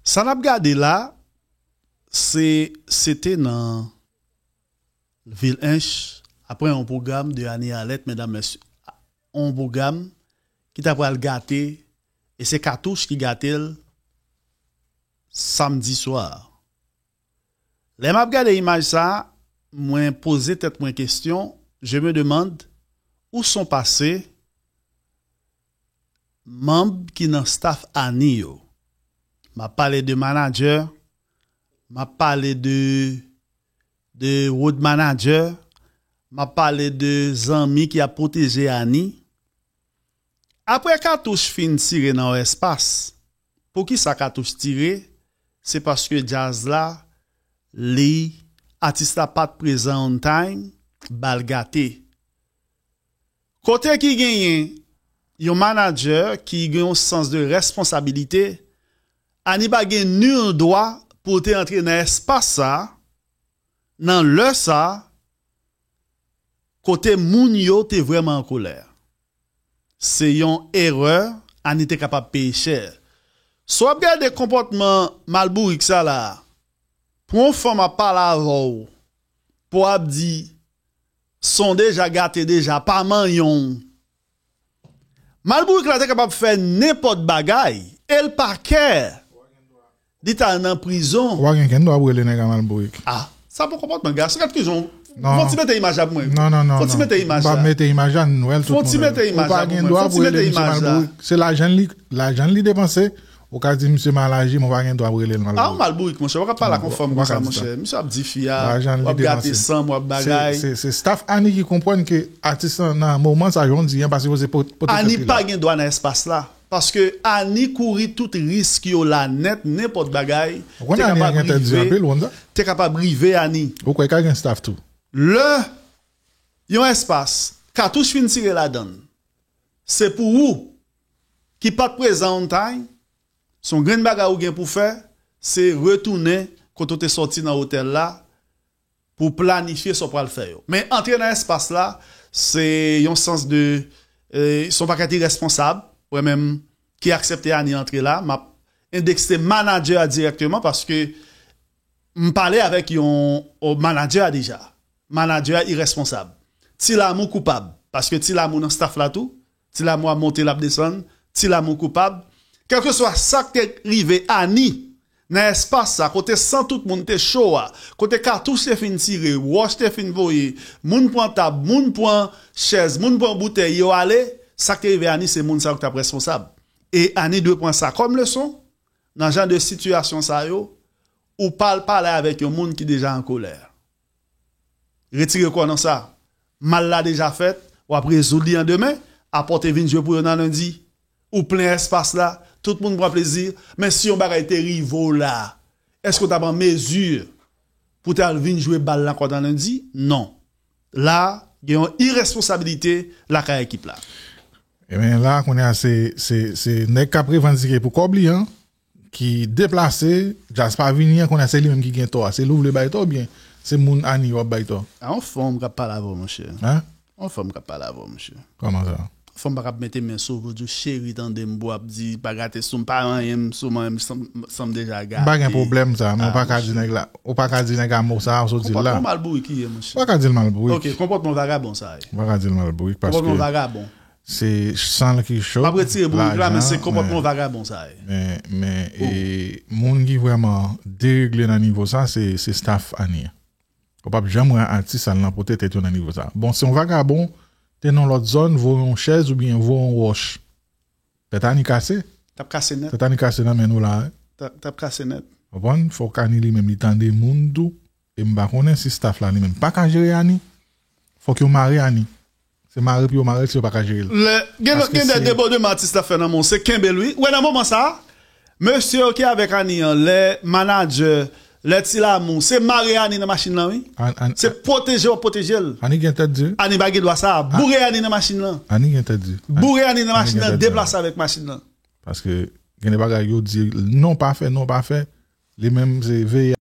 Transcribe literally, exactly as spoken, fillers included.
Sa n ap gade la, se, se te nan vil Ench, apre yon pwogram de Annie Arlette, medam, mesye, yon pwogram ki ta pral gate, e se Katouch ki gate l samdi swa. Lè m ap gade imaj sa, mwen poze tèt mwen kesyon, je me demande où sont passés manm ki nan staff Annie yo. M ap pale de manager, m ap pale de, de road manager, m ap pale de zanmi ki ap pwoteje Annie. Apre Katouch fin tire nan yon espas, poukisa Katouch tire? Se paske djaz la, li, atis la pa t prezan on time, bal gate. Kote ki genyen yon manager ki gen yon sans de responsabilite, Annie pa gen nil dwa pou te antre nan espas sa, nan lè sa, kote moun yo te vrèman an kolè. Se yon erè Annie te kapab peye chè. Si w ap gade konpòtman malbourik sa la, pou yon fanm ap pale avè w, pou w ap di, "Son deja gate deja, pa manyen w." Malbourik la te kapab fè nenpòt bagay, e l pa kè. Li t al nan prizon. Ou pa gen kenn dwa pou rele nèg a malbourik. Ah, sa bon konpòtman gason. Gad kijan. Non. Fò ti mete imaj la pou mwen. Non, non, non. Fò ti mete imaj la. Ou pa mete imaj la, nou wè l tout moun. Fò ti mete imaj la pou mwen. Fò ti mete imaj la. Ou pa gen dwa pou rele misye malbourik. Se lajan li, lajan li depanse. Ou ka di misye mal aji, men ou pa gen dwa pou rele l malbourik. Ah, ou malbourik, monchè. Ou pa ka pale ak yon fanm konsa, monchè. Misye ap di fi a, w ap gate san m, w ap bagay. Se, se staff Annie ki konprann ke atis lan nan moman sa, jan w di an, pa sipoze pote tèt li la. Annie pa gen dwa nan espas la. Paske Annie kouri tout risk yo la nèt, nenpòt bagay te kapab rive, te kapab rive Annie. Ou kwè ka gen staff tou? Lè yon espas, Katouch fin tire ladan l, se pou ou ki pa t prezan on time, se yon grenn bagay ou gen pou fè, se retounen kote w te sòti nan otèl la, pou planifye sa w pral fè yo. Men antre nan espas la, se yon sans de, eh, se yon pakèt iresponsab, mwen menm ki aksepte Annie antre la, m ap endekse manager a dirèkteman paske m pale avèk yon, yon manager a deja. Manager a iresponsab. Ti Lamou koupab, paske Ti Lamou nan staff la tou. Ti Lamou ap monte, l ap desann. Ti Lamou koupab. Kèlkeswa sa k te rive Annie nan espas sa, kote san tout moun te cho a, kote katouch te fin tire, wòch te fin voye, moun pran tab, moun pran chèz, moun pran boutèy, yo ale, sa k te rive Annie, se moun sa yo k t ap responsab. E Annie dwe pran sa kòm leson, nan jan de sitiyasyon sa yo, ou pa al pale avèk yon moun ki deja an kolè. Retire kò w nan sa. Mal la deja fèt, w ap rezoud li an demen, apre w te vin jwe pou yo nan lendi. Ou plen espas la, tout moun pran plezi, men si yon bagay te rive w la, èske w t ap an mezi pou w te al vin jwe bal la ankò nan lendi? Non. La, gen yon iresponsabilite lakay ekip la. Ebyen, la, kounye a, se, se, se nèg k ap revandike pou kòb li an, ki deplase, djaz pa vini an, kounye a se li menm ki gen tò a. Se li w vle bay tò oubyen se moun Annie w ap bay tò? A, yon fanm k ap pale avè w, monchè. Hein? Yon fanm k ap pale avè w, monchè. Kòman sa? Fanm pa k ap mete men sou ou, di w, "Cheri, tande m," pou w ap di, "Pa gate sou m, pa manyen m, sou manyen m, san m, san m deja gate." M pa gen pwoblèm sa, men ou pa ka di nèg la, ou pa ka di nèg la mo sa, ou sot di l la. Konpòtman malbourik li ye, monchè. Ou pa ka di l malbourik. Ok, konpòtman vagabon sa ye. Ou pa ka di l malbourik paske konpòtman vagabon. Se san l ki cho. M ap retire bourik la, men se konpòtman vagabon sa ye. Men, men, e, moun ki vrèman deregle nan nivo sa, se, se staff Annie an. Ou p ap janm wè atis al nan pote tèt yo nan nivo sa. Bon, se yon vagabon te nan lòt zòn, voye yon chèz oubyen voye yon wòch. Tèt Annie kase. T ap kase nèt. Tèt Annie kase nan men nou la, wi. T ap, t ap kase nèt. Konprann? Fòk Annie li menm li tande moun tou. E m pa konnen si staff la li menm pa ka jere Annie. Fòk yo mare Annie. Se mare pou yo mare l si yo pa ka jere l. Lè, gen, gen de debòdman atis la fè nan men w, se kenbe l, wi. Ou wè nan moman sa a, mesye yo ki avèk Annie an, lè manager, lè Ti Lamou, se mare Annie nan machin lan, wi. Se pwoteje w ap pwoteje l. Annie gen tèt di. Annie pa gen dwa sa. Boure Annie nan machin lan. Annie gen tèt di. Boure Annie nan machin lan, deplase avèk machin lan. Paske gen de bagay yo di, non pa fè, non pa fè. Li menm se veye